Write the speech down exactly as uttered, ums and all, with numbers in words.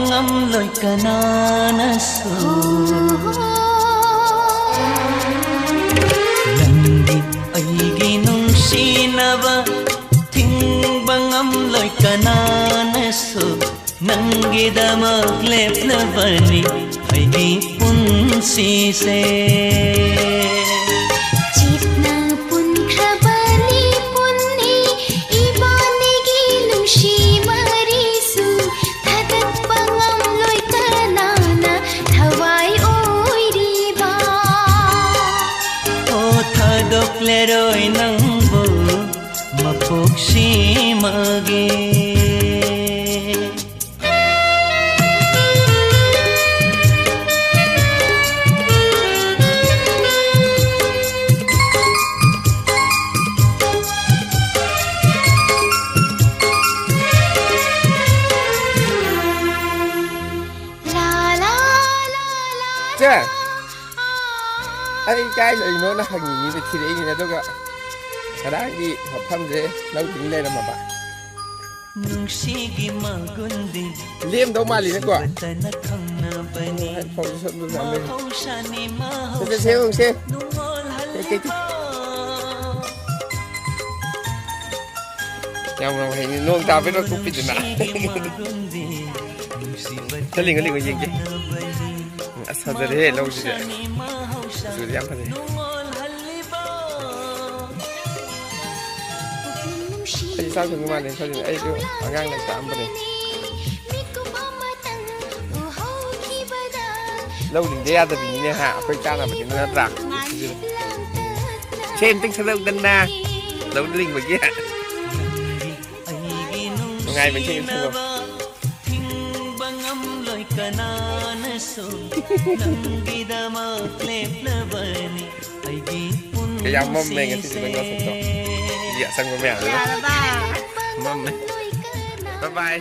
ꯉꯝꯂꯣꯏ ꯀꯅꯥꯅꯁꯨ꯫ ꯅꯪꯗꯤ ꯑꯩꯒꯤ ꯅꯨꯡꯁꯤꯅꯕ ꯊꯤꯡꯕ ꯉꯝꯂꯣꯏ ꯀꯅꯥꯅꯁꯨ꯫ ꯅꯪꯒꯤꯗꯃꯛ ꯂꯦꯞꯂꯕꯅꯤ ꯑꯩꯒꯤ ꯄꯨꯟꯁꯤꯁꯦ꯫ ꯆꯦꯠꯅ ꯄꯨꯟꯈ꯭ꯔꯕꯅꯤ ꯄꯨꯟꯅꯤ ꯏꯕꯥꯅꯤꯒꯤ ꯅꯨꯡꯁꯤ ꯃꯔꯤꯁꯨ꯫ ꯊꯥꯗꯣꯛꯄ ꯉꯝꯂꯣꯏ ꯀꯅꯥꯅ ꯊꯋꯥꯏ ꯑꯣꯏꯔꯤꯕ꯫ ꯑꯣ ꯊꯥꯗꯣꯛꯂꯔꯣꯏ ꯅꯪꯕꯨ ꯃꯄꯣꯛꯁꯤꯃꯒꯤ꯫ ꯆꯦ, ꯑꯩ ꯀꯥꯏ ꯂꯩꯅꯣꯅ ꯍꯪꯉꯤꯅꯤꯗ, ꯊꯤꯔꯛꯏꯅꯤꯅ, ꯑꯗꯨꯒ ꯉꯔꯥꯡꯒꯤ ꯃꯐꯝꯁꯦ ꯂꯧꯗꯨꯅ ꯂꯩꯔꯝꯃꯕ꯫ ꯅꯨꯡꯁꯤꯒꯤ ꯃꯒꯨꯟꯗꯤ ꯂꯦꯝꯗꯧ ꯃꯥꯜꯂꯤꯅꯦꯀꯣ꯫ ꯅꯨꯡꯁꯤꯕꯇꯅ ꯈꯪꯅꯕꯅꯤ꯫ ꯐꯥꯎꯟꯗꯦꯁꯟꯗꯨ ꯌꯥꯝ ꯂꯩ꯫ ꯃꯍꯧꯁꯥꯅꯤ, ꯃꯍꯧꯁꯥ ꯁꯦ, ꯁꯦ, ꯌꯦꯡꯉꯨꯁꯦ꯫ ꯀꯩ, ꯀꯩ, ꯀꯩ꯫ ꯅꯨꯡꯉꯣꯜꯍꯜꯂꯤꯕ꯫ ꯌꯥꯝ ꯌꯥꯝ ꯍꯩꯅꯤ꯫ ꯅꯣꯡ ꯇꯥꯕꯩ ꯂꯧꯊꯣꯛꯄꯤꯗꯅ꯫ ꯅꯨꯡꯁꯤꯒꯤ ꯃꯒꯨꯟꯗꯤ ꯅꯨꯡꯁꯤꯕꯇꯅ ꯈꯜꯂꯤ, ꯈꯜꯂꯤ, ꯌꯦꯡꯒꯦ꯫ ꯈꯪꯅꯕꯅꯤ꯫ ꯑꯁ, ꯐꯖꯔꯦꯍꯦ, ꯂꯧꯁꯤꯗꯤ꯫ ꯃꯍꯧꯁꯥꯅꯤ, ꯃꯍꯧꯁꯥ꯫ ꯃꯆꯨꯗꯤ ꯌꯥꯝ ꯐꯖꯩ꯫ ꯅꯨꯡꯉꯣꯜꯍꯜꯂꯤꯕ꯫ ꯑꯩ ꯆꯥꯛ ꯊꯣꯡꯕ ꯃꯥꯜꯂꯦ ꯈꯜꯂꯤꯅꯦ꯫ ꯑꯩꯁꯨ ꯑꯉꯥꯡ ꯂꯥꯏꯔꯤꯛ ꯇꯥꯛꯑꯝꯕꯅꯦ꯫ ꯂꯧ ꯂꯤꯡꯗ ꯌꯥꯗꯕꯤꯅꯤꯅꯦ ꯍꯥ, ꯑꯩꯈꯣꯏ ꯆꯥꯅꯕꯅꯤꯅ ꯅꯠꯇ꯭ꯔꯥ? ꯃꯥꯅꯤ꯫ ꯁꯦ, ꯑꯝꯇꯪ ꯁꯛꯂꯛꯎꯗꯅ꯫ ꯂꯧ ꯂꯤꯡꯕꯒꯤ꯫ ꯅꯨꯡꯉꯥꯏꯕ ꯏꯁꯩ ꯑꯃ ꯁꯛꯂꯛꯑꯣ꯫ ꯊꯤꯡꯕ ꯉꯝꯂꯣꯏ ꯀꯅꯥꯅꯁꯨ ꯅꯪꯒꯤꯗꯃꯛ ꯂꯦꯞꯂꯕꯅꯤ ꯑꯩꯒꯤ ꯄꯨꯟꯁꯤꯁꯦ꯫ ꯀꯌꯥꯝ ꯃꯝꯃꯦ ꯉꯁꯤꯗꯤ ꯅꯪ ꯅꯁꯛꯇꯣ꯫ ꯃꯤ ꯑꯁꯪꯕ ꯃꯌꯥꯝꯗꯨꯅ꯫ ꯌꯥꯔꯕ? ꯃꯝꯃꯦ꯫ Bye bye꯫